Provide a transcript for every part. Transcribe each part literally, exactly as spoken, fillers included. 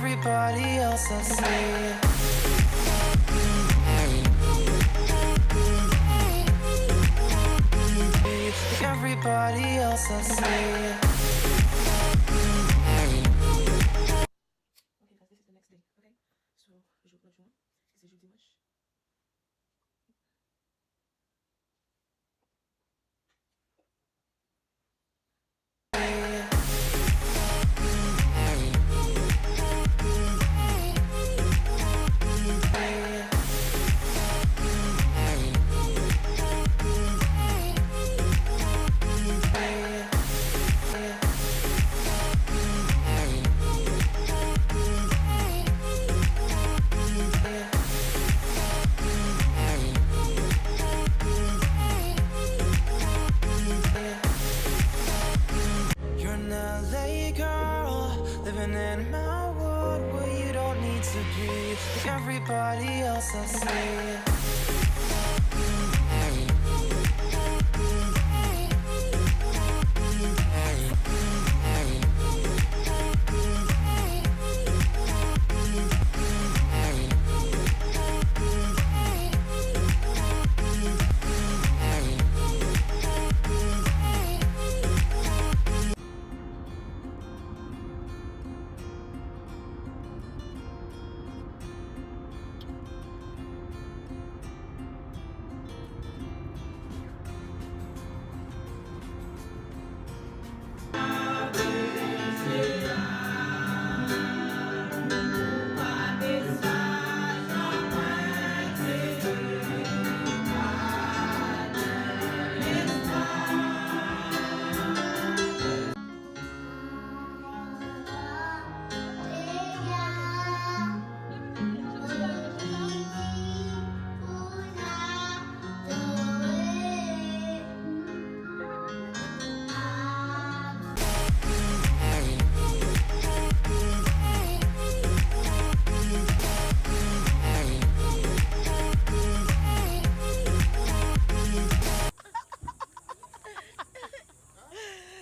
Everybody else I see. Everybody else I see. Okay, guys, this is the next day. Okay, so, jou, lòt jou an, ki se jou dimanch. You're an L A girl, living in my world where you don't need to be like everybody else I see.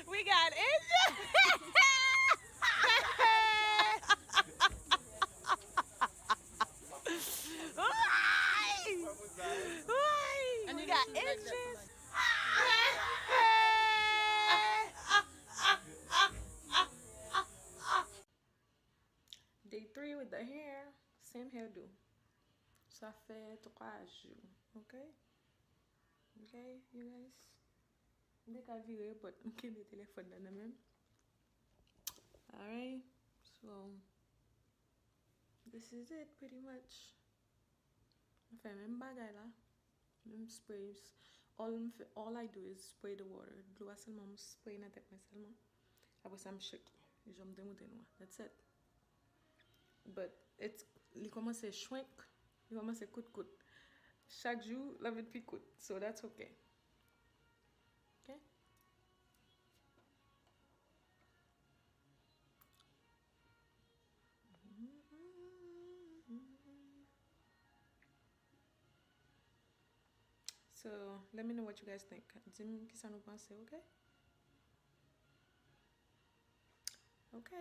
We got Asian. Why? Why? And we got Asian. Day three with the hair, same hairdo. Sa fè twa jou, ok? Ok, you guys? M te ka vire, but m kenbe telefòn nan nan men m. Alright, so this is it pretty much. M fè menm bagay la. Menm spray. All, m fè, all I do is spray the water. Dlo a sèlman, m spray nan tèt mwen sèlman. Apre sa, m shake li. Jan m te montre nou an. That's it. But it's, li kòmanse shrink, li kòmanse kout kout. Chak jou, l ap vin pi kout. So that's okay. Ok? So, let me know what you guys think. Di m kisa nou panse, ok? Ok,